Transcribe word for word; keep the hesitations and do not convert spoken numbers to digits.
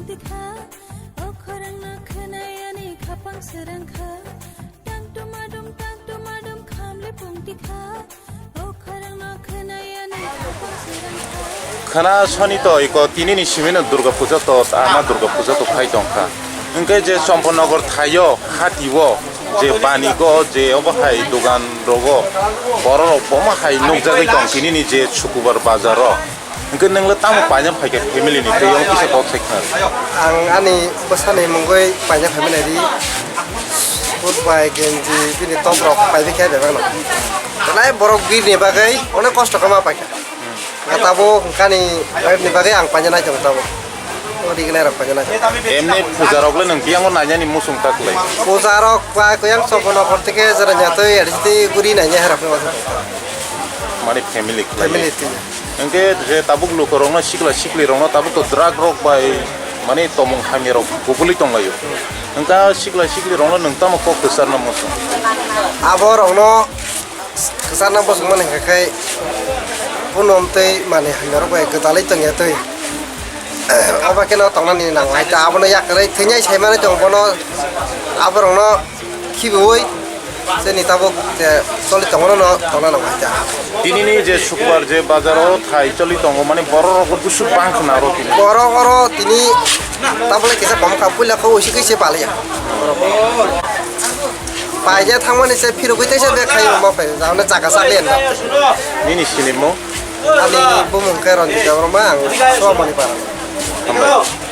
Tikha, o khorang no khwnayani khapang srang kha. Tang tumadum, tang tumadum, khamle pung tikha. O khorang no khwnayani khapang srang kha. Khana soni to iko tinini simino Durga Puja to, ama Durga Puja to phai tongkha. Hwnkhe je Chomponogor thaio, hatio, je banigo, je obo hai dogan rogo, bororok bomo hai nukjagwi tong tinini je Sukubar bazaro. Hwnkhe nwngla tamo paina phaikha family ni tei omo kisa kok sai khna. Ang ani bwsani mungwi paina phaimani di. Sut bai genji bini top rok paibi khe bebak no. Belai borok bir ni bagwi onek kosto khe ma paikha. Tabo hwnkani wife ni bagwi ang paina nai tongo tabo. O rignai rok paina nai. Emni puja rok le nwng biyango nainani musung ta kwlai. Puja rok bai koyang sobo nokor tike jera nyatwi adisi guri nainai harap. Mani family kwlai. Family twi. Hwnkhe je tabuk lukurokno sikla siklirokno tabuk to drug rok bai mani tomung hamya rok kubuli tonglaio. Hwnkha sikla siklirokno nwng tamo kok kwcharna muchung? Abo rokno kwcharna muchung mani hwnkha khe bunom tei mani hamya rok bai gwdalwi tongya twi. Obo kheno tongnani nango hai ta abono yakarwi thwinai sai mani tongo bono aborokno khibiui chini tabuk je choli tongo no tongna nango hai ta. Tinini je Sukbar je bazaro thai choli tongo mani borok rok busu bang khna aro tini. Borok oro tini tabole kisa kom kha puila kho usi kise paliya. Paija thangmani se phirogwi tei se bek khai ma phai jana jaga sak liyan. Nini sinimo? Ani bumung khe Ranjit Debbarma, ang Somoni para. Hambai.